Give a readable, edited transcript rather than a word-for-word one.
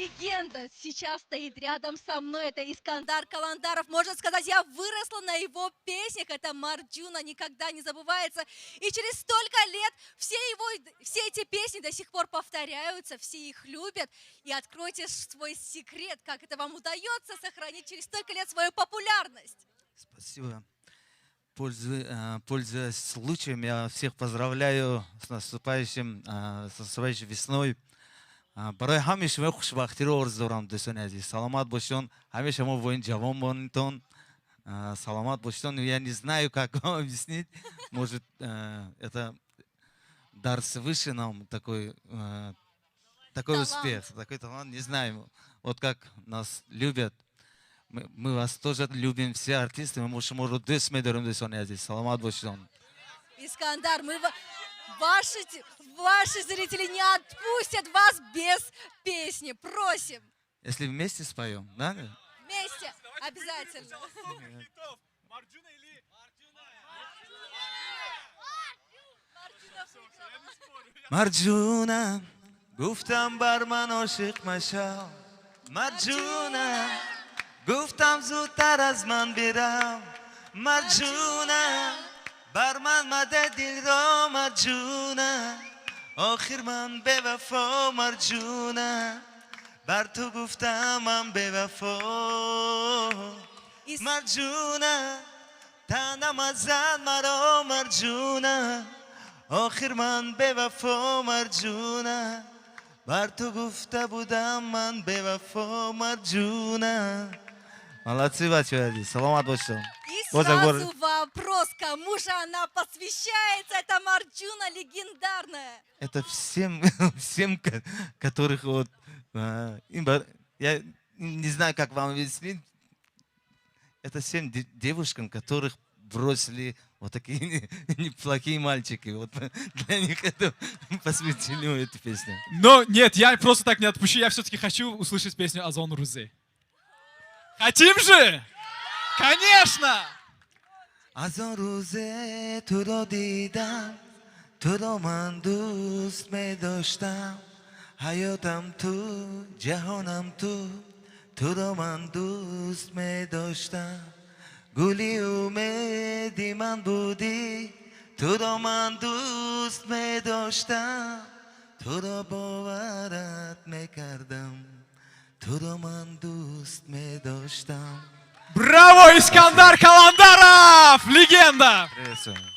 Легенда сейчас стоит рядом со мной. Это Искандар Каландаров. Можно сказать, я выросла на его песнях. Это «Марджуна» никогда не забывается. И через столько лет все эти песни до сих пор повторяются, все их любят. И откройте свой секрет, как это вам удается сохранить через столько лет свою популярность. Спасибо. Пользуясь случаем, я всех поздравляю с наступающей весной. Барои ҳамаи шумо хушбахтиро орзу дорам, дӯстони азиз, саломат бошед, ҳамеша мо бо ин ҷавон монитон, саломат бошед. Я не знаю, как вам объяснить, может, это дар свыше нам такой Талант. Успех, такой талант, не знаю, вот как нас любят, мы вас тоже любим, все артисты, мы шуморо дӯст медорем, дӯстони азиз, саломат бошед. Искандар, ваши зрители не отпустят вас без песни. Просим. Если вместе споем, да? Вместе. Обязательно. Марджуна или Марджуна выиграла. Марҷуна, гуфтам, бар ман ошиқ машав, Марҷуна, гуфтам, зудтар аз ман бирав, Марҷуна, бар ман маде дилро, Марҷуна, охир ман бевафо, Марҷуна, бар ту гуфтам ман бевафо. Марҷуна, таъна мазан маро, Марҷуна, охир ман бевафо, Марҷуна, бар ту гуфта будам ман бевафо, Марҷуна. Молодцы, бачаҳои азиз, саломат бошед. И Вот забор. Сразу вопрос, кому же она посвящается? Это «Марджуна» легендарная. Это всем, которых вот, я не знаю, как вам объяснить, это всем девушкам, которых бросили вот такие неплохие мальчики. Вот для них это посвятили эту песню. Но нет, я просто так не отпущу. Я все-таки хочу услышать песню «Аз он рӯзе». Хотим же? Конечно! Аз он рӯзе туро дидам, туро ман дӯст медоштам, ҳаётам ту, ҷаҳонам ту, туро ман дӯст медоштам, гули умеди ман будӣ, туро ман дӯст медоштам, туро боварат мекардам, туро ман дӯст медоштам. Браво, Искандар Каландаров! Легенда! Приветствую.